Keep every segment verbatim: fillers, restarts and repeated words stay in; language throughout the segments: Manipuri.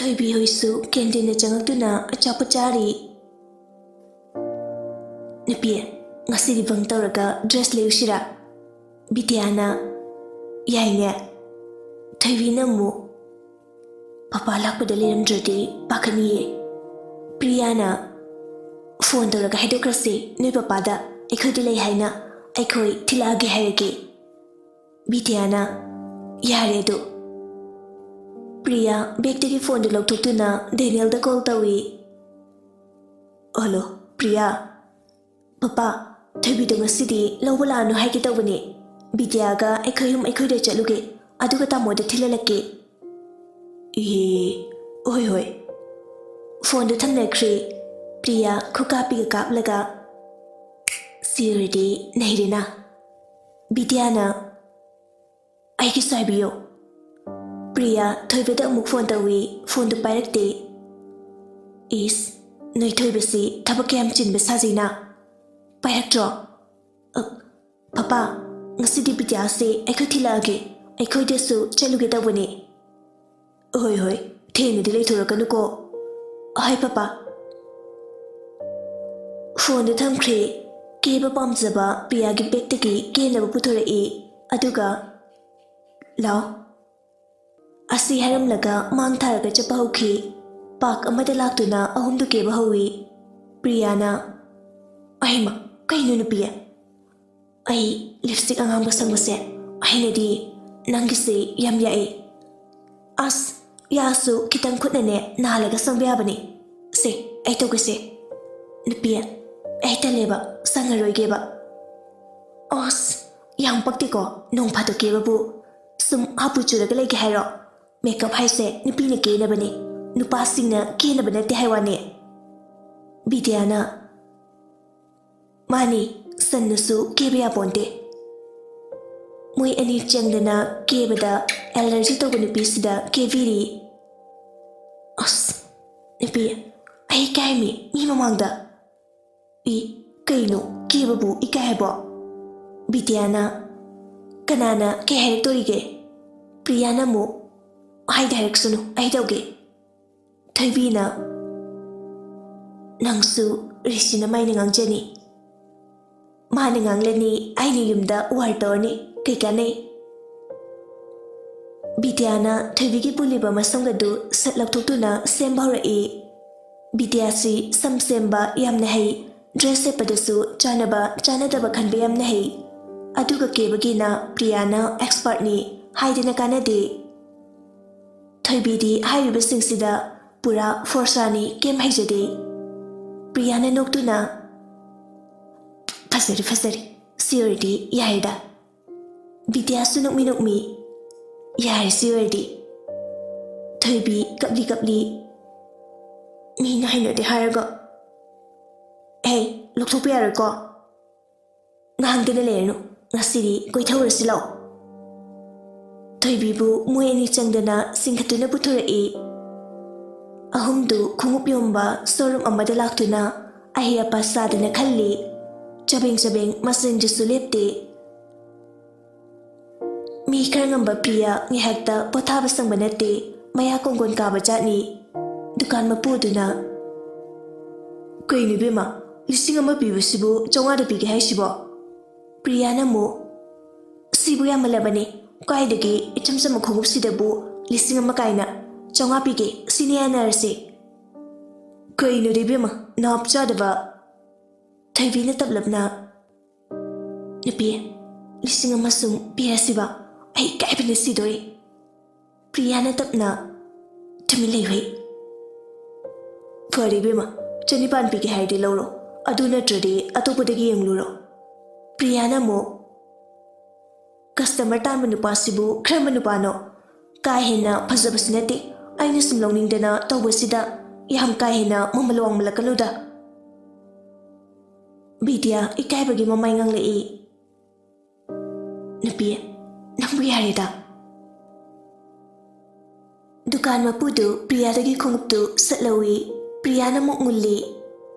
ꯊꯣꯏꯕꯤ ꯍꯣꯏꯁꯨ ꯀꯦꯟꯇꯤꯟꯗ ꯆꯪꯉꯛꯇꯨꯅ ꯑꯆꯥꯄꯣꯠ ꯆꯥꯔꯤ꯫ "ꯅꯨꯄꯤ, ꯉꯁꯤꯗꯤ ꯕꯪ ꯇꯧꯔꯒ ꯗ꯭ꯔꯦꯁ ꯂꯩꯔꯨꯁꯤꯔꯥ?" ꯕꯤꯗ꯭ꯌꯥꯅ, "ꯌꯥꯏꯅꯦ꯫" ꯊꯣꯏꯕꯤꯅ ꯑꯃꯨꯛ, "ꯄꯄꯥ ꯂꯥꯛꯄꯗ ꯂꯩꯔꯝꯗ꯭ꯔꯗꯤ ꯄꯥꯈꯠꯅꯤꯌꯦ꯫ ꯄ꯭ꯔꯤꯌꯥꯅ ꯐꯣꯟ ꯇꯧꯔꯒ ꯍꯥꯏꯗꯣꯛꯈ꯭ꯔꯁꯤ, ꯅꯣꯏ ꯄꯄꯥꯗ ꯑꯩꯈꯣꯏꯗ ꯂꯩ ꯍꯥꯏꯅ ꯑꯩꯈꯣꯏ ꯊꯤꯜꯂꯛꯑꯒꯦ ꯍꯥꯏꯔꯒꯦ꯫" ꯕꯤꯗ꯭ꯌꯥꯅ, "ꯌꯥꯔꯦ ꯑꯗꯨ꯫" ꯄ꯭ꯔꯤꯌꯥ ꯕꯦꯒꯇꯒꯤ ꯐꯣꯟꯗꯨ ꯂꯧꯊꯣꯛꯇꯨꯅ ꯗꯦꯅꯤꯌꯦꯜꯗ ꯀꯣꯜ ꯇꯧꯏ꯫ "ꯍꯜꯂꯣ, ꯄ꯭ꯔꯤꯌꯥ꯫ ꯄꯄꯥ, ꯊꯣꯏꯕꯤꯗꯣ ꯉꯁꯤꯗꯤ ꯂꯧꯕ ꯂꯥꯛꯑꯅꯨ ꯍꯥꯏꯒꯦ ꯇꯧꯕꯅꯦ꯫ ꯕꯤꯗ꯭ꯌꯥꯒ ꯑꯩꯈꯣꯏ ꯑꯍꯨꯝ ꯑꯩꯈꯣꯏꯗ ꯆꯠꯂꯨꯒꯦ, ꯑꯗꯨꯒ ꯇꯥꯃꯣꯗ ꯊꯤꯜꯍꯜꯂꯛꯀꯦ꯫" "ꯏꯍꯦ, ꯍꯣꯏ, ꯍꯣꯏ꯫" ꯐꯣꯟꯗꯨ ꯊꯝꯅꯈ꯭ꯔꯦ꯫ ꯄ꯭ꯔꯤꯌꯥ ꯈꯨꯀꯥꯞꯄꯤꯒ ꯀꯥꯞꯂꯒ, "ꯁꯤ ꯑꯣꯏꯔꯗꯤ ꯅꯩꯔꯦꯅ꯫" ꯕꯤꯗ꯭ꯌꯥꯅ, "ꯑꯩꯒꯤꯁꯨ ꯍꯥꯏꯕꯤꯌꯣ꯫" ꯄ꯭ꯔꯤꯌꯥ ꯊꯣꯏꯕꯗ ꯑꯃꯨꯛ ꯐꯣꯟ ꯇꯧꯏ꯫ ꯐꯣꯟꯗꯨ ꯄꯥꯏꯔꯛꯇꯦ꯫ "ꯏꯁ, ꯅꯣꯏ ꯊꯣꯏꯕꯁꯤ ꯊꯕꯛ ꯀꯌꯥꯝ ꯆꯤꯟꯕ ꯁꯥꯖꯩꯅ꯫ ꯄꯥꯏꯔꯛꯇ꯭ꯔꯣ?" "ꯑ, ꯄꯄꯥ, ꯉꯁꯤꯗꯤ ꯕꯤꯗ꯭ꯌꯥꯁꯦ ꯑꯩꯈꯣꯏ ꯊꯤꯜꯂꯛꯑꯒꯦ꯫ ꯑꯩꯈꯣꯏꯗꯁꯨ ꯆꯠꯂꯨꯒꯦ ꯇꯧꯕꯅꯦ꯫" "ꯍꯣꯏ, ꯍꯣꯏ, ꯊꯦꯡꯅꯗꯤ ꯂꯩꯊꯣꯔꯛꯀꯅꯨꯀꯣ꯫" "ꯍꯣꯏ, ꯄꯄꯥ꯫" ꯐꯣꯟꯗꯨ ꯊꯝꯈ꯭ꯔꯦ꯫ ꯀꯦꯕ ꯄꯥꯝꯖꯕ ꯄ꯭ꯔꯤꯌꯥꯒꯤ ꯕꯦꯒꯇꯒꯤ ꯀꯦꯅꯕ ꯄꯨꯊꯣꯔꯛꯏ꯫ ꯑꯗꯨꯒ, "ꯂꯥꯎ꯫" ꯑꯁꯤ ꯍꯥꯏꯔꯝꯂꯒ ꯃꯥꯡ ꯊꯥꯔꯒ ꯆꯠꯄ ꯍꯧꯈꯤ꯫ ꯄꯥꯛ ꯑꯃꯗ ꯂꯥꯛꯇꯨꯅ ꯑꯍꯨꯝꯗꯨ ꯀꯦꯕ ꯍꯧꯏ꯫ ꯄ꯭ꯔꯤꯌꯥꯅ, "ꯑꯍꯩꯃ, ꯀꯩꯅꯣ ꯅꯨꯄꯤ? ꯑꯩ ꯂꯤꯞꯁꯇꯤꯛ ꯑꯉꯥꯡꯕ ꯁꯪꯕꯁꯦ ꯍꯩꯅꯗꯤ, ꯅꯪꯒꯤꯁꯦ ꯌꯥꯝ ꯌꯥꯛꯏ꯫" "ꯑꯁ, ꯌꯥꯛꯑꯁꯨ ꯈꯤꯇꯪ ꯈꯨꯠꯅꯅꯦ ꯅꯥꯜꯂꯒ ꯁꯪꯕ ꯌꯥꯕꯅꯤ꯫ ꯁꯦ, ꯑꯩ ꯇꯧꯒꯦꯁꯦ꯫" "ꯅꯨꯄꯤ, ꯑꯩ ꯇꯜꯂꯦꯕ, ꯁꯪꯉꯔꯣꯏꯒꯦꯕ꯫" "ꯑꯁ, ꯌꯥꯝ ꯄꯛꯇꯦꯀꯣ, ꯅꯣꯡ ꯐꯥꯗꯣꯛ ꯀꯦꯕꯕꯨ꯫ ꯁꯨꯝ ꯍꯥꯄꯨ ꯆꯨꯔꯒ ꯂꯩꯒꯦ ꯍꯥꯏꯔꯣ? ꯃꯦꯀꯞ ꯍꯥꯏꯁꯦ ꯅꯨꯄꯤꯅ ꯀꯦꯅꯕꯅꯤ, ꯅꯨꯄꯥꯁꯤꯡꯅ ꯀꯦꯅꯕ ꯅꯠꯇꯦ ꯍꯥꯏ ꯋꯥꯅꯦ꯫" ꯕꯤꯗ꯭ꯌꯥꯅ, "ꯃꯥꯅꯤ, ꯁꯟꯅꯁꯨ ꯀꯦꯕ ꯌꯥꯄꯣꯟꯇꯦ꯫" ꯃꯣꯏ ꯑꯅꯤ ꯆꯪꯗꯅ ꯀꯦꯕꯗ ꯑꯦꯂꯔꯖꯤ ꯇꯧꯕ ꯅꯨꯄꯤꯁꯤꯗ ꯀꯦꯕꯤꯔꯤ꯫ "ꯑꯁ, ꯅꯨꯄꯤ, ꯑꯩ ꯏꯀꯥꯏꯃꯤ ꯃꯤ ꯃꯃꯥꯡꯗ꯫" "ꯏ, ꯀꯩꯅꯣ, ꯀꯦꯕꯕꯨ ꯏꯀꯥꯏ ꯍꯥꯏꯕꯣ?" ꯕꯤꯗ꯭ꯌꯥꯅ, "ꯀꯅꯥꯅ ꯀꯩ ꯍꯥꯏꯔꯛꯇꯣꯔꯤꯒꯦ?" ꯄ꯭ꯔꯤꯌꯥꯅ ꯑꯃꯨꯛ, "ꯍꯥꯏꯗꯤ ꯍꯥꯏꯔꯛꯁꯅꯨ, ꯑꯩ ꯇꯧꯒꯦ꯫" ꯊꯣꯏꯕꯤꯅ, "ꯅꯪꯁꯨ ꯔꯤꯁꯤꯅ ꯃꯥꯏꯅ ꯉꯥꯡꯖꯅꯤ꯫ ꯃꯥꯅ ꯉꯥꯡꯂꯅꯤ, ꯑꯩꯅ ꯌꯨꯝꯗ ꯋꯥꯔ ꯇꯧꯔꯅꯤ꯫ ꯀꯩ ꯀꯥꯟꯅꯩ?" ꯕꯤꯗ꯭ꯌꯥꯅ ꯊꯣꯏꯕꯤꯒꯤ ꯄꯨꯜꯂꯤꯕ ꯃꯁꯝꯒꯗꯨ ꯁꯠ ꯂꯧꯊꯣꯛꯇꯨꯅ ꯁꯦꯝꯕ ꯍꯧꯔꯛꯏ꯫ ꯕꯤꯗ꯭ꯌꯥꯁꯤ ꯁꯝ ꯁꯦꯝꯕ ꯌꯥꯝꯅ ꯍꯩ, ꯗ꯭ꯔꯦꯁ ꯁꯦꯠꯄꯗꯁꯨ ꯆꯥꯅꯕ ꯆꯥꯅꯗꯕ ꯈꯟꯕ ꯌꯥꯝꯅ ꯍꯩ꯫ ꯑꯗꯨꯒ ꯀꯦꯕꯒꯤꯅ ꯄ꯭ꯔꯤꯌꯥꯅ ꯑꯦꯛꯁꯄꯔꯠꯅꯤ, ꯍꯥꯏꯗꯅ ꯀꯥꯟꯅꯗꯦ꯫ ꯊꯣꯏꯕꯤꯗꯤ ꯍꯥꯏꯔꯤꯕꯁꯤꯡꯁꯤꯗ ꯄꯨꯔꯥ ꯐꯣꯔꯁꯥꯅꯤ, ꯀꯩꯝ ꯍꯩꯖꯗꯦ꯫ ꯄ꯭ꯔꯤꯌꯥꯅ ꯅꯣꯛꯇꯨꯅ, "ꯐꯖꯔꯦ, ꯐꯖꯔꯦ, ꯁꯤ ꯑꯣꯏꯔꯗꯤ ꯌꯥꯏꯗ"꯫ ꯕꯤꯗ꯭ꯌꯥꯁꯨ ꯅꯣꯛꯃꯤ ꯅꯣꯛꯃꯤ, "ꯌꯥꯔꯦ, ꯁꯤ ꯑꯣꯏꯔꯗꯤ"꯫ ꯊꯣꯏꯕꯤ ꯀꯞꯂꯤ ꯀꯞꯂꯤ, "ꯃꯤꯅ ꯍꯩꯅꯗꯦ ꯍꯥꯏꯔꯒ꯫ ꯍꯦ, ꯂꯧꯊꯣꯛꯄ ꯌꯥꯔꯣꯏꯀꯣ꯫ ꯉꯥꯡꯗꯅ ꯂꯩꯔꯅꯨ, ꯉꯁꯤꯗꯤ ꯀꯣꯏꯊꯧꯔꯁꯤ ꯂꯥꯛꯑꯣ"꯫ ꯊꯣꯏꯕꯤꯕꯨ ꯃꯣꯏ ꯑꯅꯤ ꯆꯪꯗꯅ ꯆꯤꯡꯈꯠꯇꯨꯅ ꯄꯨꯊꯣꯔꯛꯏ꯫ ꯑꯍꯨꯝꯗꯨ ꯈꯣꯡꯎꯞ ꯌꯣꯟꯕ ꯁꯣꯔꯨꯝ ꯑꯃꯗ ꯂꯥꯛꯇꯨꯅ ꯑꯍꯩ ꯑꯄꯥ ꯆꯥꯗꯅ ꯈꯜꯂꯤ꯫ ꯆꯕꯦꯡ ꯆꯕꯦꯡ ꯃꯆꯤꯟꯗꯨꯁꯨ ꯂꯦꯞꯇꯦ꯫ ꯃꯤ ꯈꯔ ꯉꯝꯕ ꯄ꯭ꯔꯤꯌꯥ ꯉꯥꯏꯍꯥꯛꯇ ꯄꯣꯊꯥꯕ ꯁꯪꯕ ꯅꯠꯇꯦ, ꯃꯌꯥ ꯀꯣꯡꯒꯣꯟ ꯀꯥꯕ ꯖꯥꯠꯅꯤ꯫ ꯗꯨꯀꯥꯟ ꯃꯄꯨꯗꯨꯅ, "ꯀꯩꯅꯣ ꯏꯕꯦꯝꯃ, ꯂꯤꯁꯤꯡ ꯑꯃ ꯄꯤꯕꯁꯤꯕꯨ ꯆꯥꯝꯃꯉꯥꯗ ꯄꯤꯒꯦ ꯍꯥꯏꯁꯤꯕꯣ?" ꯄ꯭ꯔꯤꯌꯥꯅ ꯑꯃꯨꯛ, "ꯁꯤꯕꯨ ꯌꯥꯝꯃꯜꯂꯕꯅꯦ, ꯀꯥꯏꯗꯒꯤ ꯏꯆꯝ ꯆꯝꯕ ꯈꯣꯡꯎꯞꯁꯤꯗꯕꯨ ꯂꯤꯁꯤꯡ ꯑꯃ ꯀꯥꯏꯅ? ꯆꯥꯝꯃꯉꯥ ꯄꯤꯒꯦ, ꯁꯤꯅ ꯌꯥꯅꯔꯁꯦ"꯫ "ꯀꯩꯅꯣꯗ ꯏꯕꯦꯝꯃ, ꯅꯥꯞ ꯆꯥꯗꯕ"꯫ ꯊꯣꯏꯕꯤꯅ ꯇꯞꯂꯞꯅ, "ꯅꯨꯄꯤ, ꯂꯤꯁꯤꯡ ꯑꯃ ꯁꯨꯝ ꯄꯤꯔꯁꯤꯕ, ꯑꯩ ꯏꯀꯥꯏꯕꯅ ꯁꯤꯗꯣꯔꯦ"꯫ ꯄ꯭ꯔꯤꯌꯥꯅ ꯇꯞꯅ, "ꯇꯨꯃꯤꯟ ꯂꯩꯌꯨꯍꯦ"꯫ "ꯐꯔꯦ ꯏꯕꯦꯝꯃ, ꯆꯅꯤꯄꯥꯟ ꯄꯤꯒꯦ ꯍꯥꯏꯔꯗꯤ ꯂꯧꯔꯣ, ꯑꯗꯨ ꯅꯠꯇ꯭ꯔꯗꯤ ꯑꯇꯣꯞꯄꯗꯒꯤ ꯌꯦꯡꯂꯨꯔꯣ"꯫ ꯄ꯭ꯔꯤꯌꯥꯅ ꯑꯃꯨꯛ, "ꯀꯁꯇꯃꯔ ꯇꯥꯟꯕ ꯅꯨꯄꯥꯁꯤꯕꯨ ꯀꯔꯝꯕ ꯅꯨꯄꯥꯅꯣ? ꯀꯥ ꯍꯦꯟꯅ ꯐꯖꯕꯁꯨ ꯅꯠꯇꯦ, ꯑꯩꯅ ꯁꯨꯝ ꯂꯧꯅꯤꯡꯗꯅ ꯇꯧꯕꯁꯤꯗ ꯌꯥꯝ ꯀꯥ ꯍꯦꯟꯅ ꯃꯃꯜ ꯋꯥꯡꯃꯜꯂꯛꯀꯅꯨꯗ"꯫ ꯕꯤꯗ꯭ꯌꯥ ꯏꯀꯥꯏꯕꯒꯤ ꯃꯃꯥꯏ ꯉꯥꯡꯂꯛꯏ꯫ "ꯅꯨꯄꯤ, ꯅꯪꯕꯨ ꯌꯥꯔꯦꯗ"꯫ ꯗꯨꯀꯥꯟ ꯃꯄꯨꯗꯨ ꯄ꯭ꯔꯤꯌꯥꯗꯒꯤ ꯈꯣꯡꯎꯞꯇꯨ ꯁꯠ ꯂꯧꯏ꯫ ꯄ꯭ꯔꯤꯌꯥꯅ ꯃꯨꯛ ꯃꯨꯜꯂꯤ꯫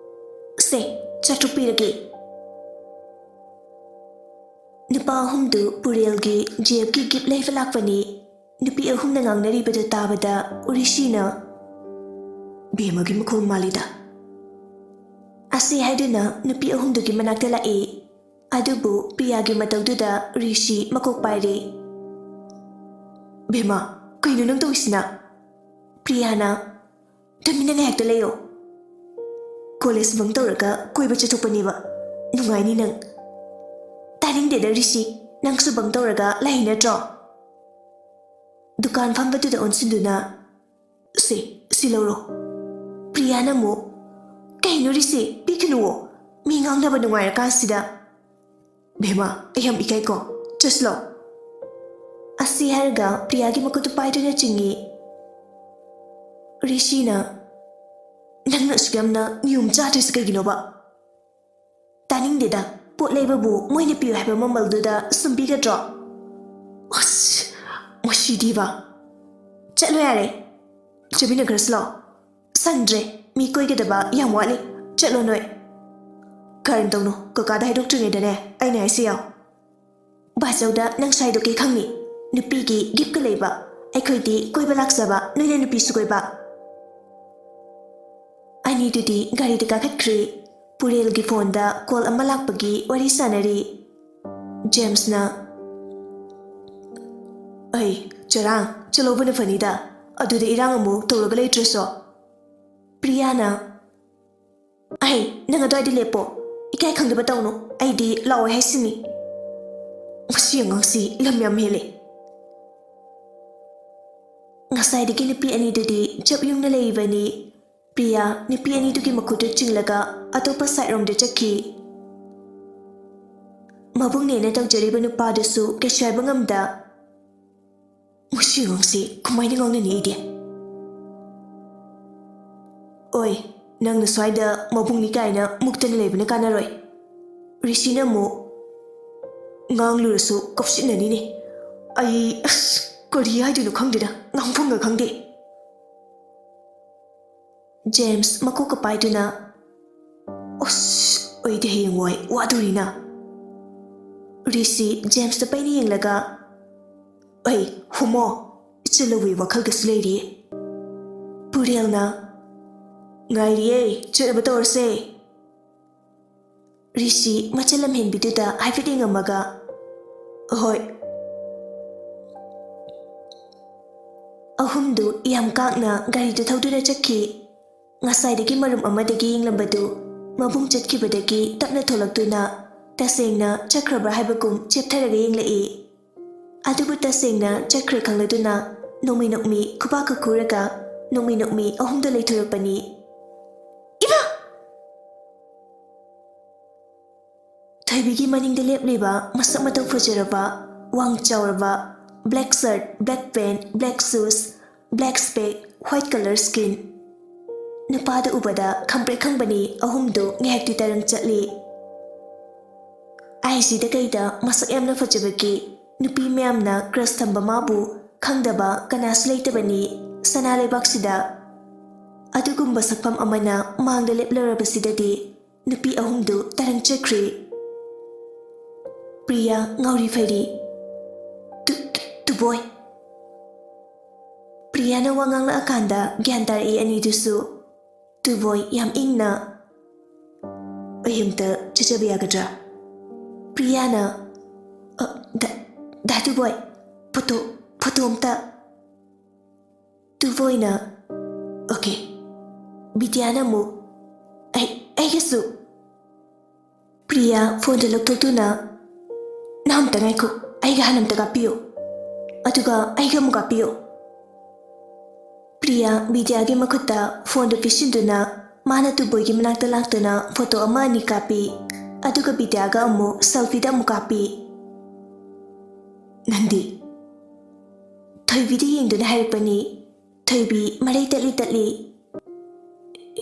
"ꯁꯦ, ꯆꯥꯇ꯭ꯔꯨꯛ ꯄꯤꯔꯒꯦ"꯫ ꯅꯨꯄꯥ ꯑꯍꯨꯝꯗꯨ ꯄꯨꯔꯦꯜꯒꯤ ꯖꯦꯞꯀꯤ ꯒꯤꯐ ꯂꯩꯕ ꯂꯥꯛꯄꯅꯤ꯫ ꯅꯨꯄꯤ ꯑꯍꯨꯝꯅ ꯉꯥꯡꯅꯔꯤꯕꯗꯨ ꯇꯥꯕꯗ ꯎꯔꯤꯁꯤꯅ, ꯕꯦꯝꯃꯒꯤ ꯃꯈꯣꯜ ꯃꯥꯜꯂꯤꯗ꯫ ꯑꯁꯤ ꯍꯥꯏꯗꯨꯅ ꯅꯨꯄꯤ ꯑꯍꯨꯝꯗꯨꯒꯤ ꯃꯅꯥꯛꯇ ꯂꯥꯛꯏ꯫ ꯑꯗꯨꯕꯨ ꯄ꯭ꯔꯤꯌꯥꯒꯤ ꯃꯇꯧꯗꯨꯗ ꯔꯤꯁꯤ ꯃꯀꯣꯛ ꯄꯥꯏꯔꯤ꯫ "ꯕꯦꯝꯃ, ꯀꯩꯅꯣ ꯅꯪ ꯇꯧꯔꯤꯁꯤꯅ?" ꯄ꯭ꯔꯤꯌꯥꯅ, "ꯇꯨꯃꯤꯟꯅ ꯉꯥꯏꯍꯥꯛꯇ ꯂꯩꯌꯣ꯫ ꯀꯣꯂꯦꯖ ꯕꯪ ꯇꯧꯔꯒ ꯀꯣꯏꯕ ꯆꯠꯊꯣꯛꯄꯅꯦꯕ꯫ ꯅꯨꯡꯉꯥꯏꯅꯤ ꯅꯪ꯫" "ꯇꯥꯅꯤꯡꯗꯦꯗ ꯔꯤꯁꯤ, ꯅꯪꯁꯨ ꯕꯪ ꯇꯧꯔꯒ ꯂꯩ ꯅꯠꯇ꯭ꯔꯣ?" ꯗꯨꯀꯥꯟ ꯐꯝꯕꯗꯨꯗ ꯑꯣꯟꯁꯤꯟꯗꯨꯅ, "ꯁꯦ, ꯁꯤ ꯂꯧꯔꯣ꯫" ꯄ꯭ꯔꯤꯌꯥꯅ ꯑꯃꯨꯛ, "ꯀꯩꯅꯣ ꯔꯤꯁꯤ, ꯄꯤꯈꯅꯨꯋꯣ, ꯃꯤ ꯉꯥꯡꯅꯕ ꯅꯨꯡꯉꯥꯏꯔꯀꯥꯟꯁꯤꯗ꯫" "ꯕꯦꯝꯃ, ꯑꯩ ꯌꯥꯝ ꯏꯀꯥꯏꯀꯣ, ꯆꯠꯁꯤꯂꯣ꯫" ꯑꯁꯤ ꯍꯥꯏꯔꯒ ꯄ꯭ꯔꯤꯌꯥꯒꯤ ꯃꯈꯨꯠꯇꯨ ꯄꯥꯏꯗꯨꯅ ꯆꯤꯡꯉꯤ꯫ ꯔꯤꯁꯤꯅ, "ꯅꯪꯅ ꯑꯁꯨꯛ ꯌꯥꯝꯅ ꯅꯤꯌꯣꯝ ꯆꯥꯗ꯭ꯔꯤꯁꯤ ꯀꯩꯒꯤꯅꯣꯕ?" "ꯇꯥꯅꯤꯡꯗꯦꯗ, ꯄꯣꯠ ꯂꯩꯕꯕꯨ ꯃꯣꯏꯅ ꯄꯤꯌꯨ ꯍꯥꯏꯕ ꯃꯃꯜꯗꯨꯗ ꯁꯨꯝ ꯄꯤꯒꯗ꯭ꯔꯣ?" ꯑꯁ, ꯃꯁꯤꯗꯤꯕ꯫ "ꯆꯠꯂꯣ ꯌꯥꯔꯦ, ꯆꯠꯃꯤꯟꯅꯈ꯭ꯔꯁꯤ ꯂꯥꯛꯑꯣ꯫" "ꯁꯪꯗ꯭ꯔꯦ, ꯃꯤ ꯀꯣꯏꯒꯗꯕ ꯌꯥꯝ ꯋꯥꯠꯂꯤ, ꯆꯠꯂꯣ ꯅꯣꯏ꯫" "ꯀꯔꯟ ꯇꯧꯅꯨ, ꯀꯀꯥꯗ ꯍꯥꯏꯗꯣꯛꯇ꯭ꯔꯤꯉꯩꯗꯅꯦ ꯑꯩꯅ ꯍꯥꯏꯁꯤ ꯌꯥꯎ꯫" "ꯕꯥꯆꯧꯗ ꯅꯪ ꯁ꯭ꯋꯥꯏꯗꯣ ꯀꯩ ꯈꯪꯅꯤ? ꯅꯨꯄꯤꯒꯤ ꯒꯤꯐꯀ ꯂꯩꯕ, ꯑꯩꯈꯣꯏꯗꯤ ꯀꯣꯏꯕ ꯂꯥꯛꯆꯕ, ꯅꯣꯏꯅ ꯅꯨꯄꯤꯁꯨ ꯀꯣꯏꯕ꯫" ꯑꯅꯤꯗꯨꯗꯤ ꯒꯥꯔꯤꯗ ꯀꯥꯈꯠꯈ꯭ꯔꯦ꯫ ꯄꯨꯔꯦꯜꯒꯤ ꯐꯣꯟꯗ ꯀꯣꯜ ꯑꯃ ꯂꯥꯛꯄꯒꯤ ꯋꯥꯔꯤ ꯁꯥꯟꯅꯔꯤ꯫ ꯖꯦꯝꯁꯅ, "ꯑꯩ, ꯆꯔꯥꯡ, ꯆꯠꯍꯧꯕꯅ ꯐꯅꯤꯗ, ꯑꯗꯨꯗ ꯏꯔꯥꯡ ꯑꯃꯨꯛ ꯇꯧꯔꯒ ꯂꯩꯇ꯭ꯔꯁꯨ꯫" ꯄ꯭ꯔꯤꯌꯥꯅ, "ꯑꯩ, ꯅꯪ ꯑꯗꯨꯋꯥꯏꯗ ꯂꯦꯞꯄꯣ, ꯏꯀꯥꯏ ꯈꯪꯗꯕ ꯇꯧꯅꯨ, ꯑꯩꯗꯤ ꯂꯥꯛꯑꯣꯏ ꯍꯥꯏꯁꯤꯅꯤ꯫" ꯃꯁꯤ ꯑꯉꯥꯡꯁꯤ ꯂꯝ ꯌꯥꯝ ꯍꯦꯜꯂꯦ꯫ ꯉꯁꯥꯏꯗꯒꯤ ꯅꯨꯄꯤ ꯑꯅꯤꯗꯨꯗꯤ ꯆꯞ ꯌꯨꯡꯅ ꯂꯩꯔꯤꯕꯅꯤ꯫ ꯄ꯭ꯔꯤꯌꯥ ꯅꯨꯄꯤ ꯑꯅꯤꯗꯨꯒꯤ ꯃꯈꯨꯠꯇꯨ ꯆꯤꯡꯂꯒ ꯑꯇꯣꯞꯄ ꯁꯥꯏꯠ ꯔꯣꯝꯗ ꯆꯠꯈꯤ꯫ ꯃꯕꯨꯡꯅꯦꯅ ꯇꯧꯖꯔꯤꯕ ꯅꯨꯄꯥꯗꯨꯁꯨ ꯀꯩꯁꯨ ꯍꯥꯏꯕ ꯉꯝꯗ, "ꯃꯁꯤ ꯑꯉꯥꯡꯁꯤ ꯀꯃꯥꯏꯅ ꯉꯥꯡꯅꯅꯤ ꯑꯩꯗꯤ?" "ꯑꯣꯏ, ꯅꯪꯅ ꯁ꯭ꯋꯥꯏꯗ ꯃꯕꯨꯡꯅꯤ ꯀꯥꯏꯅ ꯃꯨꯛꯇꯅ ꯂꯩꯕꯅ ꯀꯥꯟꯅꯔꯣꯏ꯫" ꯔꯤꯁꯤꯅ ꯑꯃꯨꯛ, "ꯉꯥꯡꯂꯨꯔꯁꯨ ꯀꯞꯁꯤꯟꯅꯅꯤꯅꯦ꯫ ꯑꯩ, ꯑꯁ, ꯀꯔꯤ ꯍꯥꯏꯗꯣꯏꯅꯣ ꯈꯪꯗꯦꯗ, ꯉꯥꯡꯐꯝꯒ ꯈꯪꯗꯦ꯫" ꯖꯦꯝꯁ ꯃꯀꯣꯛꯀ ꯄꯥꯏꯗꯨꯅ, "ꯑꯁ, ꯑꯩꯗꯤ ꯍꯌꯦꯡꯋꯥꯏ ꯋꯥꯗꯣꯔꯤꯅ꯫" ꯔꯤꯁꯤ ꯖꯦꯝꯁꯇ ꯄꯩꯅ ꯌꯦꯡꯂꯒ, "ꯑꯩ, ꯍꯨꯃꯣ, ꯏꯆꯜ ꯂꯧꯕꯒꯤ ꯋꯥꯈꯜꯒꯁꯨ ꯂꯩꯔꯤ꯫" ꯄꯨꯔꯦꯜꯅ, "ꯉꯥꯏꯔꯤꯌꯦ, ꯆꯠꯅꯕ ꯇꯧꯔꯁꯦ꯫" ꯔꯤꯁꯤ ꯃꯆꯜ ꯂꯝꯍꯦꯟꯕꯤꯗꯨꯗ ꯍꯥꯏꯐꯦꯠ ꯌꯦꯡꯉꯝꯃꯒ, "ꯍꯣꯏ꯫" ꯑꯍꯨꯝꯗꯨ ꯌꯥꯝ ꯀꯥꯛꯅ ꯒꯥꯔꯤꯗꯨ ꯊꯧꯗꯨꯅ ꯆꯠꯈꯤ꯫ ꯉꯁꯥꯏꯗꯒꯤ ꯃꯔꯨꯝ ꯑꯃꯗꯒꯤ ꯌꯦꯡꯂꯝꯕꯗꯨ ꯃꯕꯨꯡ ꯆꯠꯈꯤꯕꯗꯒꯤ ꯇꯞꯅ ꯊꯣꯛꯂꯛꯇꯨꯅ ꯇꯁꯦꯡꯅ ꯆꯠꯈ꯭ꯔꯕ꯭ꯔꯥ ꯍꯥꯏꯕꯒꯨꯝ ꯆꯦꯞꯊꯔꯒ ꯌꯦꯡꯂꯛꯏ꯫ ꯑꯗꯨꯕꯨ ꯇꯁꯦꯡꯅ ꯆꯠꯈ꯭ꯔꯦ ꯈꯪꯂꯗꯨꯅ ꯅꯣꯡꯃꯤ ꯅꯣꯡꯃꯤ ꯈꯨꯕꯥꯛꯀ ꯈꯨꯔꯒ ꯅꯣꯡꯃꯤ ꯅꯣꯡꯃꯤ ꯑꯍꯨꯝꯗ ꯂꯩꯊꯣꯔꯛꯄꯅꯤ꯫ "ꯏꯃꯥ!" ꯊꯣꯏꯕꯤꯒꯤ ꯃꯅꯤꯡꯗ ꯂꯦꯞꯂꯤꯕ ꯃꯁꯛ ꯃꯇꯧ ꯐꯖꯔꯕ, ꯋꯥꯡ ꯆꯥꯎꯔꯕ, black shirt, black pant, black shoes, black spec, white color skin ꯅꯨꯄꯥꯗꯨ ꯎꯕꯗ ꯈꯪꯄ꯭ꯔꯦꯛ ꯈꯪꯕꯅꯤ ꯑꯍꯨꯝꯗꯨ ꯉꯥꯏꯍꯥꯛꯇꯤ ꯇꯔꯪ ꯆꯠꯂꯤ꯫ ꯑꯥꯏ ꯖꯤꯗ ꯀꯩꯗ ꯃꯁꯛ ꯌꯥꯝꯅ ꯐꯖꯕꯒꯤ ꯅꯨꯄꯤ ꯃꯌꯥꯝꯅ crush ꯊꯝꯕ ꯃꯥꯕꯨ ꯈꯪꯗꯕ ꯀꯅꯥꯁꯨ ꯂꯩꯇꯕꯅꯤ ꯁꯅꯥ ꯂꯩꯕꯥꯛꯁꯤꯗ꯫ ꯑꯗꯨꯒꯨꯝꯕ ꯁꯛꯐꯝ ꯑꯃꯅ ꯃꯥꯡꯗ ꯂꯦꯞꯂꯔꯕꯁꯤꯗꯗꯤ ꯅꯨꯄꯤ ꯑꯍꯨꯝꯗꯨ ꯇꯔꯪ ꯆꯠꯈ꯭ꯔꯤ꯫ ꯄ꯭ꯔꯤꯌꯥ ꯉꯥꯎꯔꯤ ꯐꯩꯔꯤ꯫ "ꯇꯨ-, ꯇꯨ-, ꯇꯨꯕꯣꯏ!" ꯄ꯭ꯔꯤꯌꯥꯅ ꯋꯥ ꯉꯥꯡꯂꯛꯑꯀꯥꯟꯗ ꯒ꯭ꯌꯥꯟ ꯇꯥꯔꯛꯏ ꯑꯅꯤꯗꯨꯁꯨ꯫ ꯇꯨꯕꯣꯏ ꯌꯥꯝ ꯏꯪꯅ, "ꯑꯩ ꯑꯝꯇ ꯆꯠꯆꯕ ꯌꯥꯒꯗ꯭ꯔꯥ?" ꯄ꯭ꯔꯤꯌꯥꯅ, "ꯑ, ꯗꯥ-, ꯗꯥ ꯇꯨꯕꯣꯏ, ꯐꯣꯇꯣ, ꯐꯣꯇꯣ ꯑꯝꯇ꯫" ꯇꯨꯕꯣꯏꯅ, "ꯑꯣꯀꯦ꯫" ꯕꯤꯗ꯭ꯌꯥꯅ ꯑꯃꯨꯛ, "ꯑꯩ, ꯑꯩꯒꯤꯁꯨ꯫" ꯄ꯭ꯔꯤꯌꯥ ꯐꯣꯟꯗꯨ ꯂꯧꯊꯣꯛꯇꯨꯅ, "ꯅꯍꯥꯛ ꯑꯝꯇ ꯉꯥꯏꯈꯣ, ꯑꯩꯒ ꯍꯥꯟꯅ ꯑꯝꯇ ꯀꯥꯞꯄꯤꯌꯨ, ꯑꯗꯨꯒ ꯑꯩꯒ ꯑꯃꯨꯛ ꯀꯥꯞꯄꯤꯌꯨ꯫" ꯄ꯭ꯔꯤꯌꯥ ꯕꯤꯗ꯭ꯌꯥꯒꯤ ꯃꯈꯨꯠꯇ ꯐꯣꯟꯗꯨ ꯄꯤꯁꯤꯟꯗꯨꯅ ꯃꯥꯅ ꯇꯨꯕꯣꯏꯒꯤ ꯃꯅꯥꯛꯇ ꯂꯥꯛꯇꯨꯅ ꯐꯣꯇꯣ ꯑꯃ ꯑꯅꯤ ꯀꯥꯞꯄꯤ꯫ ꯑꯗꯨꯒ ꯕꯤꯗ꯭ꯌꯥꯒ ꯑꯃꯨꯛ ꯁꯦꯜꯐꯤꯗ ꯑꯃꯨꯛ ꯀꯥꯞꯄꯤ꯫ "ꯅꯪꯗꯤ?" ꯊꯣꯏꯕꯤꯗ ꯌꯦꯡꯗꯨꯅ ꯍꯥꯏꯔꯛꯄꯅꯤ꯫ ꯊꯣꯏꯕꯤ ꯃꯔꯩ ꯇꯠꯂꯤ ꯇꯠꯂꯤ꯫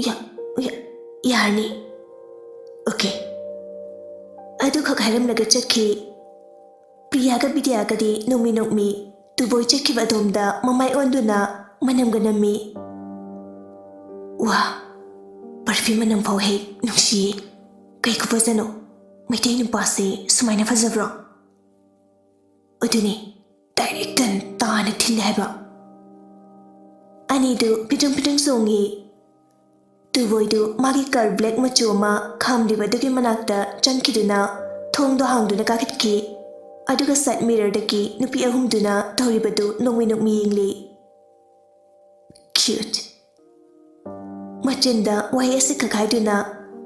"ꯌꯥ-, ꯌꯥ-, ꯌꯥꯔꯅꯤ꯫ ꯑꯣꯀꯦ꯫" ꯑꯗꯨꯈꯛ ꯍꯥꯏꯔꯝꯂꯒ ꯆꯠꯈꯤ꯫ ꯄ꯭ꯔꯤꯌꯥꯒ ꯕꯤꯗ꯭ꯌꯥꯒꯗꯤ ꯅꯣꯡꯃꯤ ꯅꯣꯡꯃꯤ ꯇꯨꯕꯣꯏ ꯆꯠꯈꯤꯕ ꯑꯗꯣꯝꯗ ꯃꯃꯥꯏ ꯑꯣꯟꯗꯨꯅ ꯃꯅꯝꯒ ꯅꯝꯃꯤ꯫ "ꯋꯥ, ꯄꯔꯐ꯭ꯌꯨꯝ ꯃꯅꯝ ꯐꯥꯎ ꯍꯦꯛ ꯅꯨꯡꯁꯤꯌꯦ꯫ ꯀꯩ ꯈꯨꯐꯖꯅꯣ꯫ ꯃꯩꯇꯩ ꯅꯨꯄꯥꯁꯦ ꯁꯨꯃꯥꯏꯅ ꯐꯖꯕ꯭ꯔꯣ?" ꯑꯗꯨꯅꯤ, ꯗꯥꯏꯔꯦꯛ ꯇꯟ ꯇꯥꯅ ꯊꯤꯜꯂꯦ ꯍꯥꯏꯕ꯫ ꯑꯅꯤꯗꯨ ꯐꯤꯗ꯭ꯔꯪ ꯐꯤꯗ꯭ꯔꯪ ꯆꯣꯡꯉꯤ꯫ ꯇꯨꯕꯣꯏꯗꯨ ꯃꯥꯒꯤ ꯀꯥꯔ ꯕ꯭ꯂꯦꯛ ꯃꯆꯨ ꯑꯃ ꯈꯥꯝꯂꯤꯕꯗꯨꯒꯤ ꯃꯅꯥꯛꯇ ꯆꯪꯈꯤꯗꯨꯅ ꯊꯣꯡꯗꯣ ꯍꯥꯡꯗꯨꯅ ꯀꯥꯈꯠꯈꯤ꯫ ꯑꯗꯨꯒ ꯁꯥꯏꯠ ꯃꯤꯔꯔꯗꯒꯤ ꯅꯨꯄꯤ ꯑꯍꯨꯝꯗꯨꯅ ꯇꯧꯔꯤꯕꯗꯨ ꯅꯣꯛꯃꯤ ꯅꯣꯛꯃꯤ ꯌꯦꯡꯂꯤ꯫ "ꯀ꯭ꯌꯨꯠ!" ꯃꯆꯤꯟꯗ ꯋꯥꯍꯩ ꯑꯁꯤ ꯈꯛ ꯍꯥꯏꯗꯨꯅ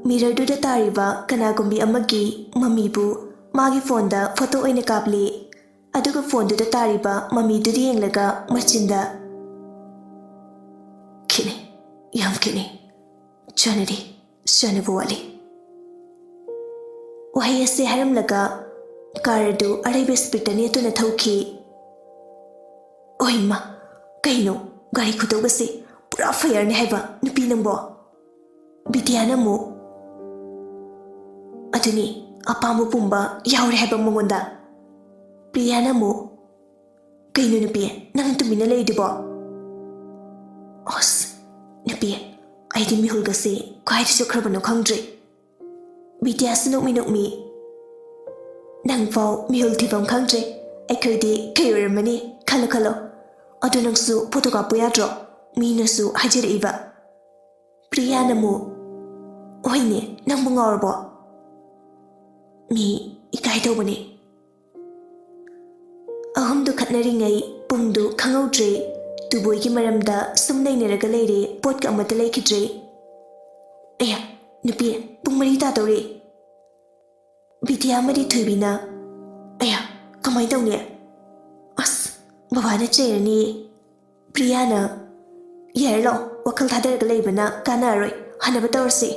ꯃꯤꯔꯔꯗꯨꯗ ꯇꯥꯔꯤꯕ ꯀꯅꯥꯒꯨꯝꯕꯤ ꯑꯃꯒꯤ ꯃꯃꯤꯕꯨ ꯃꯥꯒꯤ ꯐꯣꯟꯗ ꯐꯣꯇꯣ ꯑꯣꯏꯅ ꯀꯥꯞꯂꯤ꯫ ꯑꯗꯨꯒ ꯐꯣꯟꯗꯨꯗ ꯇꯥꯔꯤꯕ ꯃꯃꯤꯗꯨꯗ ꯌꯦꯡꯂꯒ ꯃꯆꯤꯟꯗ, "ꯈꯦꯠꯅꯩ, ꯌꯥꯝ ꯈꯦꯠꯅꯩ, ꯆꯥꯟꯅꯗꯦ, ꯆꯥꯟꯅꯕ ꯋꯥꯠꯂꯤ"꯫ ꯋꯥꯍꯩ ꯑꯁꯤ ꯍꯥꯏꯔꯝꯂꯒ ꯀꯥꯔ ꯑꯗꯨ ꯑꯔꯩꯕ ꯁ꯭ꯄꯤꯗꯇ ꯅꯦꯠꯇꯨꯅ ꯊꯧꯈꯤ꯫ "ꯑꯣꯏꯃ, ꯀꯩꯅꯣ, ꯒꯥꯔꯤ ꯈꯨꯊꯧꯕꯁꯦ ꯄꯨꯔꯥ ꯐꯌꯔꯅꯦ ꯍꯥꯏꯕ, ꯅꯨꯄꯤ ꯅꯪꯕꯣ?" ꯕꯤꯗ꯭ꯌꯥꯅ ꯑꯃꯨꯛ, "ꯑꯗꯨꯅꯤ, ꯑꯄꯥꯝꯕ ꯄꯨꯝꯕ ꯌꯥꯎꯔꯦ ꯍꯥꯏꯕ ꯃꯉꯣꯟꯗ"꯫ ꯄ꯭ꯔꯤꯌꯥꯅ ꯑꯃꯨꯛ, "ꯀꯩꯅꯣ ꯅꯨꯄꯤ, ꯅꯪ ꯇꯨꯃꯤꯟꯅ ꯂꯩꯗꯨꯕꯣ?" "ꯑꯁ, ꯅꯨꯄꯤ, ꯑꯩꯗꯤ ꯃꯤꯍꯨꯜꯒꯁꯦ ꯀꯥꯏꯗ ꯆꯠꯈ꯭ꯔꯕꯅꯣ ꯈꯪꯗ꯭ꯔꯦ"꯫ ꯕꯤꯗ꯭ꯌꯥꯁꯨ ꯅꯣꯛꯃꯤ ꯅꯣꯛꯃꯤ, "ꯅꯪꯐꯥꯎ ꯃꯤꯍꯨꯜ ꯊꯤꯐꯝ ꯈꯪꯗ꯭ꯔꯦ, ꯑꯩꯈꯣꯏꯗꯤ ꯀꯩ ꯑꯣꯏꯔꯝꯃꯅꯤ? ꯈꯜꯂꯣ ꯈꯜꯂꯣ꯫ ꯑꯗꯣ ꯅꯪꯁꯨ ꯐꯣꯇꯣ ꯀꯥꯞꯄꯨ ꯌꯥꯗ꯭ꯔꯣ? ꯃꯤꯅꯁꯨ ꯍꯥꯏꯖꯔꯛꯏꯕ"꯫ ꯄ꯭ꯔꯤꯌꯥꯅ ꯑꯃꯨꯛ, "ꯍꯣꯏꯅꯦ, ꯅꯪꯕꯨ ꯉꯥꯎꯔꯕꯣ? ꯃꯤ ꯏꯀꯥꯏ ꯇꯧꯕꯅꯦ"꯫ ꯑꯍꯨꯝꯗꯨ ꯈꯠꯅꯔꯤꯉꯩ ꯄꯨꯡꯗꯨ ꯈꯪꯍꯧꯗ꯭ꯔꯦ꯫ ꯇꯨꯕꯣꯏꯒꯤ ꯃꯔꯝꯗ ꯁꯨꯝ ꯅꯩꯅꯔꯒ ꯂꯩꯔꯦ, ꯄꯣꯠꯀ ꯑꯃꯠꯇ ꯂꯩꯈꯤꯗ꯭ꯔꯦ꯫ "ꯑꯌꯥ, ꯅꯨꯄꯤ, ꯄꯨꯡ ꯃꯔꯤ ꯇꯥꯗꯧꯔꯦ"꯫ ꯕꯤꯗ꯭ꯌꯥ ꯑꯃꯗꯤ ꯊꯣꯏꯕꯤꯅ, "ꯑꯌꯥ, ꯀꯃꯥꯏ ꯇꯧꯅꯤ? ꯑꯁ, ꯕꯕꯥꯅ ꯆꯩꯔꯅꯤ"꯫ ꯄ꯭ꯔꯤꯌꯥꯅ, "ꯌꯥꯔꯦ, ꯂꯥꯛꯑꯣ, ꯋꯥꯈꯜ ꯊꯥꯗꯔꯒ ꯂꯩꯕꯅ ꯀꯥꯟꯅꯔꯔꯣꯏ, ꯍꯟꯅꯕ ꯇꯧꯔꯁꯤ"꯫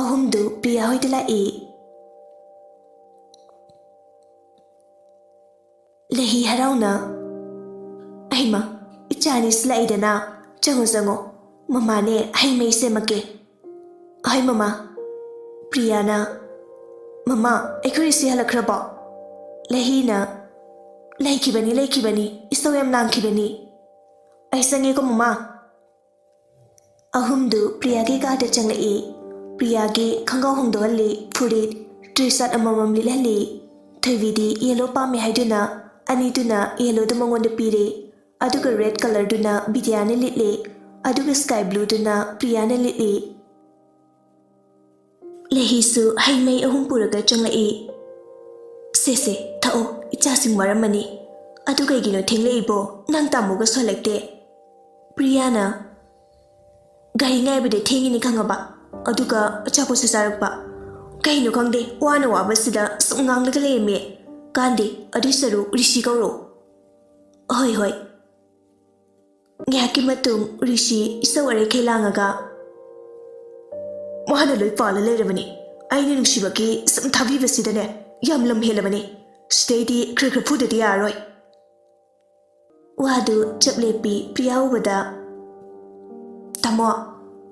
ꯑꯍꯨꯝꯗꯨ ꯄ꯭ꯔꯤꯌꯥ ꯍꯣꯏꯗ ꯂꯥꯛꯏ꯫ ꯂꯩꯍꯤ ꯍꯔꯥꯎꯅ, "ꯑꯩꯃ, ꯏꯆꯥꯅꯤꯁꯨ ꯂꯥꯛꯏꯗꯅ, ꯆꯪꯉꯣ ꯆꯪꯉꯣ, ꯃꯃꯥꯅꯦ ꯍꯩ ꯃꯍꯤ ꯁꯦꯝꯃꯛꯀꯦ"꯫ "ꯍꯣꯏ ꯃꯃꯥ"꯫ ꯄ꯭ꯔꯤꯌꯥꯅ, "ꯃꯃꯥ, ꯑꯩꯈꯣꯏ ꯏꯆꯦ ꯍꯜꯂꯛꯈ꯭ꯔꯕꯣ?" ꯂꯩꯍꯤꯅ, "ꯂꯩꯈꯤꯕꯅꯤ, ꯂꯩꯈꯤꯕꯅꯤ, ꯏꯁꯧ ꯌꯥꯝ ꯂꯥꯡꯈꯤꯕꯅꯤ꯫ ꯑꯩ ꯆꯪꯉꯦꯀꯣ ꯃꯃꯥ"꯫ ꯑꯍꯨꯝꯗꯨ ꯄ꯭ꯔꯤꯌꯥꯒꯤ ꯀꯥꯗ ꯆꯪꯂꯛꯏ꯫ ꯄ꯭ꯔꯤꯌꯥꯒꯤ ꯈꯪꯒꯥꯎ ꯍꯣꯡꯗꯣꯛꯍꯜꯂꯤ, ꯐꯨꯔꯤꯠ, ꯇꯤ ꯁꯥꯔꯠ ꯑꯃꯃꯝ ꯂꯤꯠꯍꯜꯂꯤ꯫ ꯊꯣꯏꯕꯤꯗꯤ ꯌꯦꯜꯂꯣ ꯄꯥꯝꯃꯦ ꯍꯥꯏꯗꯨꯅ ꯑꯅꯤꯗꯨꯅ ꯌꯦꯜꯂꯣꯗꯨ ꯃꯉꯣꯟꯗ ꯄꯤꯔꯦ꯫ ꯑꯗꯨꯒ ꯔꯦꯗ ꯀꯂꯔꯗꯨꯅ ꯕꯤꯗ꯭ꯌꯥꯅ ꯂꯤꯠꯂꯦ꯫ ꯑꯗꯨꯒ sky blueꯗꯨꯅ ꯄ꯭ꯔꯤꯌꯥꯅ ꯂꯤꯠꯂꯤ꯫ ꯂꯩꯍꯤꯁꯨ ꯍꯩ ꯃꯍꯤ ꯑꯍꯨꯝ ꯄꯨꯔꯒ ꯆꯪꯂꯛꯏ꯫ "ꯁꯦ ꯁꯦ, ꯊꯛꯑꯣ, ꯏꯆꯥꯁꯤꯡ ꯋꯥꯔꯝꯃꯅꯤ꯫ ꯑꯗꯨ ꯀꯩꯒꯤꯅꯣ ꯊꯦꯡꯂꯛꯏꯕꯣ? ꯅꯪ ꯇꯥꯃꯣꯒꯁꯨ ꯍꯜꯂꯛꯇꯦ?" ꯄ꯭ꯔꯤꯌꯥꯅ, "ꯒꯥꯔꯤ ꯉꯥꯏꯕꯗ ꯊꯦꯡꯉꯤꯅꯤ ꯈꯪꯉꯕ? ꯑꯗꯨꯒ ꯑꯆꯥꯄꯣꯠꯁꯨ ꯆꯥꯔꯛꯄ꯫ ꯀꯩꯅꯣ ꯈꯪꯗꯦ, ꯋꯥꯅ ꯋꯥꯕꯁꯤꯗ ꯁꯨꯝ ꯉꯥꯡꯂꯒ ꯂꯩꯔꯝꯃꯦ꯫ ꯀꯥꯟꯗꯦ, ꯑꯗꯨꯏ ꯁꯔꯨꯛ ꯔꯤꯁꯤ ꯀꯧꯔꯣ꯫" "ꯍꯣꯏ, ꯍꯣꯏ꯫" ꯉꯥꯏꯍꯥꯛꯀꯤ ꯃꯇꯨꯡ ꯔꯤꯁꯤ ꯏꯁꯧ ꯑꯔꯩꯈꯩ ꯂꯥꯡꯉꯒ, "ꯃꯥꯅ ꯂꯣꯏ ꯄꯥꯜꯂ ꯂꯩꯔꯕꯅꯤ꯫ ꯑꯩꯅ ꯅꯨꯡꯁꯤꯕꯒꯤ ꯁꯨꯝ ꯊꯥꯕꯤꯕꯁꯤꯗꯅꯦ, ꯌꯥꯝ ꯂꯝ ꯍꯦꯜꯂꯕꯅꯤ꯫ ꯁꯤꯗꯩꯗꯤ ꯈꯔ ꯈꯔ ꯐꯨꯗꯗꯤ ꯌꯥꯔꯔꯣꯏ꯫" ꯋꯥꯗꯨ ꯆꯞ ꯂꯦꯞꯄꯤ ꯄ꯭ꯔꯤꯌꯥ ꯎꯕꯗ, "ꯇꯥꯃꯣ,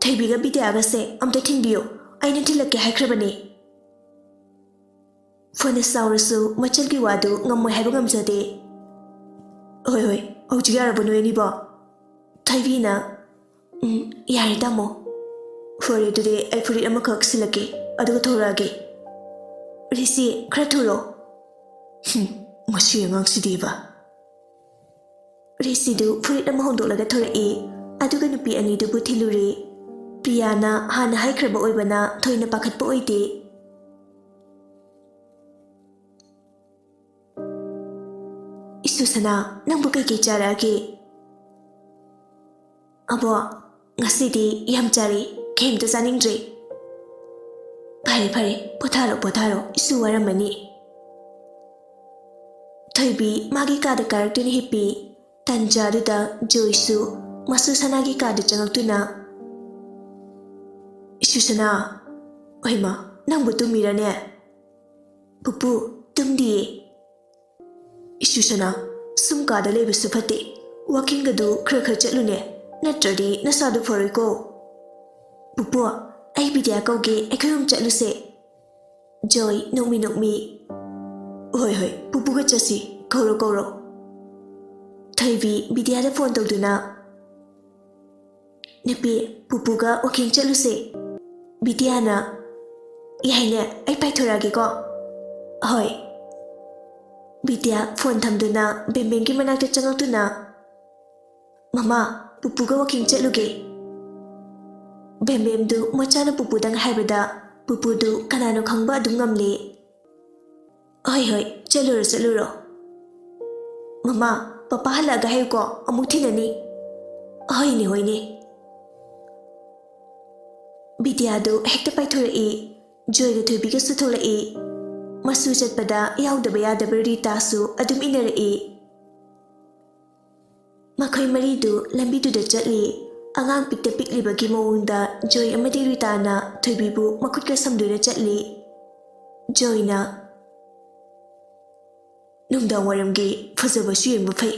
ꯊꯣꯏꯕꯤꯒ ꯕꯤꯗ꯭ꯌꯥꯒꯁꯦ ꯑꯝꯇ ꯊꯤꯟꯕꯤꯌꯨ, ꯑꯩꯅ ꯊꯤꯜꯂꯛꯀꯦ ꯍꯥꯏꯈ꯭ꯔꯕꯅꯤ꯫" ꯐꯅ ꯆꯥꯎꯔꯁꯨ ꯃꯆꯜꯒꯤ ꯋꯥꯗꯨ ꯉꯝꯃꯣꯏ ꯍꯥꯏꯕ ꯉꯝꯖꯗꯦ꯫ "ꯍꯣꯏ, ꯍꯣꯏ, ꯍꯧꯖꯤꯛ ꯌꯥꯔꯕꯣ ꯅꯣꯏ ꯑꯅꯤꯕꯣ?" ꯊꯣꯏꯕꯤꯅ, "ꯎꯝ, ꯌꯥꯔꯦ ꯇꯥꯃꯣ꯫" "ꯐꯔꯦ, ꯑꯗꯨꯗꯤ ꯑꯩ ꯐꯨꯔꯤꯠ ꯑꯃꯈꯛ ꯁꯤꯜꯂꯛꯀꯦ, ꯑꯗꯨꯒ ꯊꯣꯔꯛꯑꯒꯦ꯫" "ꯔꯤꯁꯤ, ꯈꯔ ꯊꯨꯔꯣ꯫" "ꯍꯨꯝ, ꯃꯁꯤ ꯑꯉꯥꯡꯁꯤꯗꯤꯕ꯫" ꯔꯤꯁꯤꯗꯨ ꯐꯨꯔꯤꯠ ꯑꯃ ꯍꯣꯡꯗꯣꯛꯂꯒ ꯊꯣꯔꯛꯏ, ꯑꯗꯨꯒ ꯅꯨꯄꯤ ꯑꯅꯤꯗꯨꯕꯨ ꯊꯤꯜꯂꯨꯔꯦ꯫ ꯄ꯭ꯔꯤꯌꯥꯅ ꯍꯥꯟꯅ ꯍꯥꯏꯈ꯭ꯔꯕ ꯑꯣꯏꯕꯅ ꯊꯣꯏꯅ ꯄꯥꯈꯠꯄ ꯑꯣꯏꯗꯦ꯫ "ꯏꯁꯨ ꯁꯅꯥ, ꯅꯪꯕꯨ ꯀꯩꯀꯩ ꯆꯥꯔꯛꯑꯒꯦ?" "ꯑꯕꯣ, ꯉꯁꯤꯗꯤ ꯌꯥꯝ ꯆꯥꯔꯦ, ꯀꯩꯝꯇ ꯆꯥꯅꯤꯡꯗ꯭ꯔꯦ꯫" "ꯐꯔꯦ, ꯐꯔꯦ, ꯄꯣꯊꯥꯔꯣ, ꯄꯣꯊꯥꯔꯣ, ꯏꯁꯨ ꯋꯥꯔꯝꯃꯅꯤ꯫" ꯊꯣꯏꯕꯤ ꯃꯥꯒꯤ ꯀꯥꯗ ꯀꯥꯔꯛꯇꯨꯅ ꯍꯤꯞꯄꯤ꯫ ꯇꯟꯖꯥꯗꯨꯗ ꯖꯣꯏꯁꯨ ꯃꯁꯨ ꯁꯅꯥꯒꯤ ꯀꯥꯗ ꯆꯪꯉꯛꯇꯨꯅ, "ꯏꯁꯨ ꯁꯅꯥ, ꯍꯩꯃꯥ, ꯅꯪꯕꯨ ꯇꯨꯝꯃꯤꯔꯅꯦ?" "ꯄꯨꯄꯨ, ꯇꯨꯝꯗꯤꯌꯦ꯫" "ꯏꯁꯨ ꯁꯅꯥ, ꯁꯨꯝ ꯀꯥꯗ ꯂꯩꯕꯁꯨ ꯐꯠꯇꯦ꯫ Walking ꯑꯗꯨ ꯈꯔ ꯈꯔ ꯆꯠꯂꯨꯅꯦ, ꯅꯠꯇ꯭ꯔꯗꯤ ꯅꯁꯥꯗꯨ ꯐꯔꯣꯏꯀꯣ꯫" "ꯄꯨꯄꯨ, ꯑꯩ ꯕꯤꯗ꯭ꯌꯥ ꯀꯧꯒꯦ, ꯑꯩꯈꯣꯏ ꯑꯍꯨꯝ ꯆꯠꯂꯨꯁꯦ꯫" ꯖꯣꯏ ꯅꯣꯛꯃꯤ ꯅꯣꯛꯃꯤ, "ꯍꯣꯏ, ꯍꯣꯏ, ꯄꯨꯄꯨꯒ ꯆꯠꯁꯤ, ꯀꯧꯔꯣ, ꯀꯧꯔꯣ꯫" ꯊꯣꯏꯕꯤ ꯕꯤꯗ꯭ꯌꯥꯗ ꯐꯣꯟ ꯇꯧꯗꯨꯅ, "ꯅꯨꯄꯤ, ꯄꯨꯄꯨꯒ walking ꯆꯠꯂꯨꯁꯦ꯫" ꯕꯤꯗ꯭ꯌꯥꯅ, "ꯌꯥꯏꯅꯦ, ꯑꯩ ꯄꯥꯏꯊꯣꯔꯛꯑꯒꯦꯀꯣ꯫" "ꯍꯣꯏ꯫" ꯕꯤꯗ꯭ꯌꯥ ꯐꯣꯟ ꯊꯝꯗꯨꯅ ꯕꯦꯝꯕꯦꯝꯒꯤ ꯃꯅꯥꯛꯇ ꯆꯪꯉꯛꯇꯨꯅ, "ꯃꯃꯥ, ꯄꯨꯄꯨꯒ ꯋꯥꯀꯤꯡ ꯆꯠꯂꯨꯒꯦ꯫ ꯕꯦꯝꯕꯦꯝꯗꯨ ꯃꯆꯥꯅ ꯄꯨꯄꯨꯗꯪ ꯍꯥꯏꯕꯗ ꯄꯨꯄꯨꯗꯨ ꯀꯅꯥꯅꯣ ꯈꯪꯕ ꯑꯗꯨꯝ ꯉꯝꯂꯦ꯫ "ꯍꯣꯏ ꯍꯣꯏ, ꯆꯠꯂꯨꯔꯣ ꯆꯠꯂꯨꯔꯣ꯫ ꯃꯃꯥ, ꯄꯄꯥ ꯍꯜꯂꯛꯑꯒ ꯍꯥꯏꯌꯨꯀꯣ, ꯑꯃꯨꯛ ꯊꯤꯅꯅꯤ꯫" "ꯍꯣꯏꯅꯦ ꯍꯣꯏꯅꯦ꯫" ꯕꯤꯗ꯭ꯌꯥꯗꯨ ꯍꯦꯛꯇ ꯄꯥꯏꯊꯣꯔꯛꯏ꯫ ꯖꯣꯏꯒ ꯊꯣꯏꯕꯤꯒꯁꯨ ꯊꯣꯛꯂꯛꯏ꯫ ꯃꯁꯨ ꯆꯠꯄꯗ ꯌꯥꯎꯗꯕ ꯌꯥꯗꯕ ꯔꯤꯇꯥꯁꯨ ꯑꯗꯨꯝ ꯏꯟꯅꯔꯛꯏ꯫ ꯃꯈꯣꯏ ꯃꯔꯤꯗꯨ ꯂꯝꯕꯤꯗꯨꯗ ꯆꯠꯂꯤ꯫ ꯑꯉꯥꯡ ꯄꯤꯛꯇ ꯄꯤꯛꯂꯤꯕꯒꯤ ꯃꯑꯣꯡꯗ ꯖꯣꯏ ꯑꯃꯗꯤ ꯔꯤꯇꯥꯅ ꯊꯣꯏꯕꯤꯕꯨ ꯃꯈꯨꯠꯀ ꯁꯝꯗꯨꯅ ꯆꯠꯂꯤ꯫ ꯖꯣꯏꯅ, "ꯅꯨꯡꯗꯥꯡ ꯋꯥꯏꯔꯝꯒꯤ ꯐꯖꯕꯁꯨ ꯌꯦꯡꯕ ꯐꯩ꯫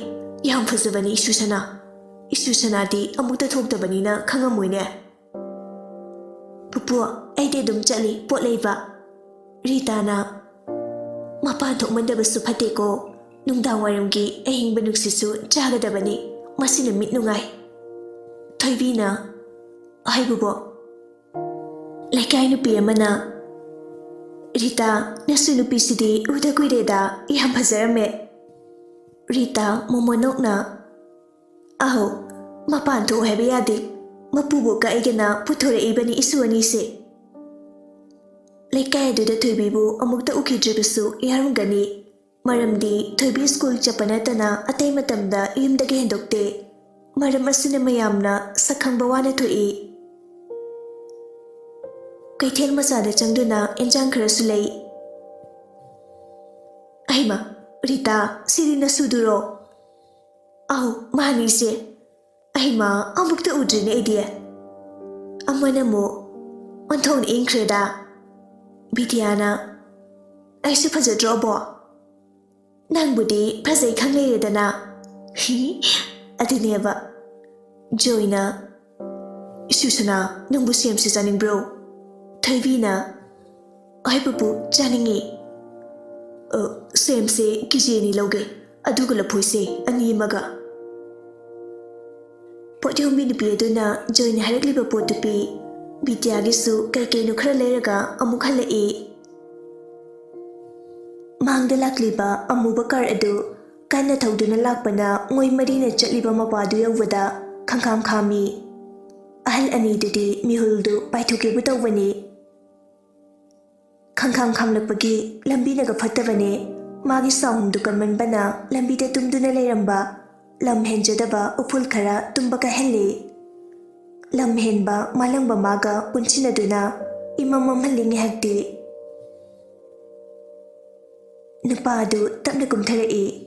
ꯌꯥꯝ ꯐꯖꯕꯅꯤ ꯏꯁꯨ ꯁꯅꯥ꯫ ꯏꯁꯨ ꯁꯅꯥꯗꯤ ꯑꯃꯨꯛꯇ ꯊꯣꯛꯇꯕꯅꯤꯅ ꯈꯪꯉꯝꯃꯣꯏꯅꯦ꯫" "ꯄꯨꯄꯨ, ꯑꯩꯗꯤ ꯑꯗꯨꯝ ꯆꯠꯂꯤ ꯄꯣꯠ ꯂꯩꯕ꯫" ꯔꯤꯇꯥꯅ, "ꯃꯄꯥꯟ ꯊꯣꯛꯃꯟꯗꯕꯁꯨ ꯐꯠꯇꯦꯀꯣ꯫ ꯅꯨꯡꯗꯥꯡ ꯋꯥꯏꯔꯝꯒꯤ ꯑꯍꯤꯡꯕ ꯅꯨꯡꯁꯤꯠꯁꯨ ꯆꯥꯒꯗꯕꯅꯤ꯫ ꯃꯁꯤꯅ ꯃꯤꯠ ꯅꯨꯡꯉꯥꯏ꯫" ꯊꯣꯏꯕꯤꯅ, "ꯍꯥꯏꯕꯕꯣ?" ꯂꯩꯀꯥꯏ ꯅꯨꯄꯤ ꯑꯃꯅ, "ꯔꯤꯇꯥ, ꯅꯁꯨ ꯅꯨꯄꯤꯁꯤꯗꯤ ꯎꯗ ꯀꯨꯏꯔꯦꯗ, ꯌꯥꯝ ꯐꯖꯔꯝꯃꯦ꯫" ꯔꯤꯇꯥ ꯃꯣꯃꯣꯟ ꯅꯣꯛꯅ, "ꯑꯍꯧ, ꯃꯄꯥꯟ ꯊꯣꯛꯎ ꯍꯥꯏꯕ ꯌꯥꯗꯦ꯫ ꯃꯄꯨꯕꯣꯛꯀ ꯑꯩꯒꯅ ꯄꯨꯊꯣꯔꯛꯏꯕꯅꯤ ꯏꯁꯨ ꯑꯅꯤꯁꯦ꯫" ꯂꯩꯀꯥꯏ ꯑꯗꯨꯗ ꯊꯣꯏꯕꯤꯕꯨ ꯑꯃꯨꯛꯇ ꯎꯈꯤꯗ꯭ꯔꯤꯕꯁꯨ ꯌꯥꯎꯔꯝꯒꯅꯤ꯫ ꯃꯔꯝꯗꯤ ꯊꯣꯏꯕꯤ ꯁ꯭ꯀꯨꯜ ꯆꯠꯄ ꯅꯠꯇꯅ ꯑꯇꯩ ꯃꯇꯝꯗ ꯌꯨꯝꯗꯒꯤ ꯍꯦꯟꯗꯣꯛꯇꯦ꯫ ꯃꯔꯝ ꯑꯁꯤꯅ ꯃꯌꯥꯝꯅ ꯁꯛꯈꯪꯕ ꯋꯥꯅ ꯊꯣꯛꯏ꯫ ꯀꯩꯊꯦꯜ ꯃꯆꯥꯗ ꯆꯪꯗꯨꯅ ꯑꯦꯟꯖꯥꯡ ꯈꯔꯁꯨ ꯂꯩ꯫ "ꯑꯩꯃ, ꯔꯤꯇꯥ, ꯁꯤꯗꯤ ꯅꯁꯨꯗꯨꯔꯣ?" "ꯑꯧ, ꯃꯥꯅꯤ ꯏꯆꯦ꯫ ꯑꯩꯃ, ꯑꯃꯨꯛꯇ ꯎꯗ꯭ꯔꯤꯅꯦ ꯑꯩꯗꯤ꯫ ꯑꯃꯅ ꯑꯃꯨꯛ ꯑꯣꯟꯊꯣꯛꯅ ꯏꯪꯈ꯭ꯔꯦꯗ꯫" ꯕꯤꯗ꯭ꯌꯥꯅ, "ꯑꯩꯁꯨ ꯐꯖꯗ꯭ꯔꯣ ꯑꯕꯣ?" "ꯅꯪꯕꯨꯗꯤ ꯐꯖꯩ ꯈꯪ ꯂꯩꯔꯦꯗꯅ꯫" "ꯍꯤ, ꯑꯗꯨꯅꯦꯕ꯫" ꯖꯣꯏꯅ, "ꯏꯁꯨ ꯁꯅꯥ, ꯅꯪꯕꯨ ꯁꯦꯝꯁꯦ ꯆꯥꯅꯤꯡꯕ꯭ꯔꯣ?" ꯊꯣꯏꯕꯤꯅ, "ꯍꯣꯏ ꯄꯨꯄꯨ, ꯆꯥꯅꯤꯡꯉꯤ꯫ ꯑ, ꯁꯦꯝꯁꯦ ꯀꯦ ꯖꯤ ꯑꯅꯤ ꯂꯧꯒꯦ, ꯑꯗꯨꯒ ꯂꯐꯣꯏꯁꯦ ꯑꯅꯤ ꯑꯃꯒ꯫" ꯄꯣꯠ ꯌꯣꯟꯕꯤ ꯅꯨꯄꯤ ꯑꯗꯨꯅ ꯖꯣꯏꯅ ꯍꯥꯏꯔꯛꯂꯤꯕ ꯄꯣꯠꯇꯨ ꯄꯤ꯫ ꯕꯤꯗ꯭ꯌꯥꯒꯤꯁꯨ ꯀꯩ ꯀꯩꯅꯣ ꯈꯔ ꯂꯩꯔꯒ ꯑꯃꯨꯛ ꯍꯜꯂꯛꯏ꯫ ꯃꯥꯡꯗ ꯂꯥꯛꯂꯤꯕ ꯑꯃꯨꯕ ꯀꯥꯔ ꯑꯗꯨ ꯀꯟꯅ ꯊꯧꯗꯨꯅ ꯂꯥꯛꯄꯅ ꯃꯣꯏ ꯃꯔꯤꯅ ꯆꯠꯂꯤꯕ ꯃꯄꯥꯗꯨ ꯌꯧꯕꯗ ꯈꯪꯈꯥꯝ ꯈꯥꯝꯃꯤ꯫ ꯑꯍꯜ ꯑꯅꯤꯗꯨꯗꯤ ꯃꯤꯍꯨꯜꯗꯨ ꯄꯥꯏꯊꯣꯛꯀꯦꯕꯨ ꯇꯧꯕꯅꯤ꯫ ꯈꯪꯈꯥꯝ ꯈꯥꯝꯂꯛꯄꯒꯤ ꯂꯝꯕꯤꯅꯒ ꯐꯠꯇꯕꯅꯦ꯫ ꯃꯥꯒꯤ ꯁꯥꯎꯟꯗꯨ ꯀꯟꯃꯟꯕꯅ ꯂꯝꯕꯤꯗ ꯇꯨꯝꯗꯨꯅ ꯂꯩꯔꯝꯕ ꯂꯝ ꯍꯦꯟꯖꯗꯕ ꯎꯐꯨꯜ ꯈꯔ ꯇꯨꯝꯕ ꯀꯥꯏꯍꯜꯂꯤ꯫ ꯂꯝ ꯍꯦꯟꯕ ꯃꯥꯂꯪꯕ ꯃꯥꯒ ꯄꯨꯟꯁꯤꯟꯅꯗꯨꯅ ꯏꯃꯝ ꯃꯝꯍꯜꯂꯤ ꯉꯥꯏꯍꯥꯛꯇꯤ꯫ ꯅꯨꯄꯥ ꯑꯗꯨ ꯇꯞꯅ ꯀꯨꯝꯊꯔꯛꯏ꯫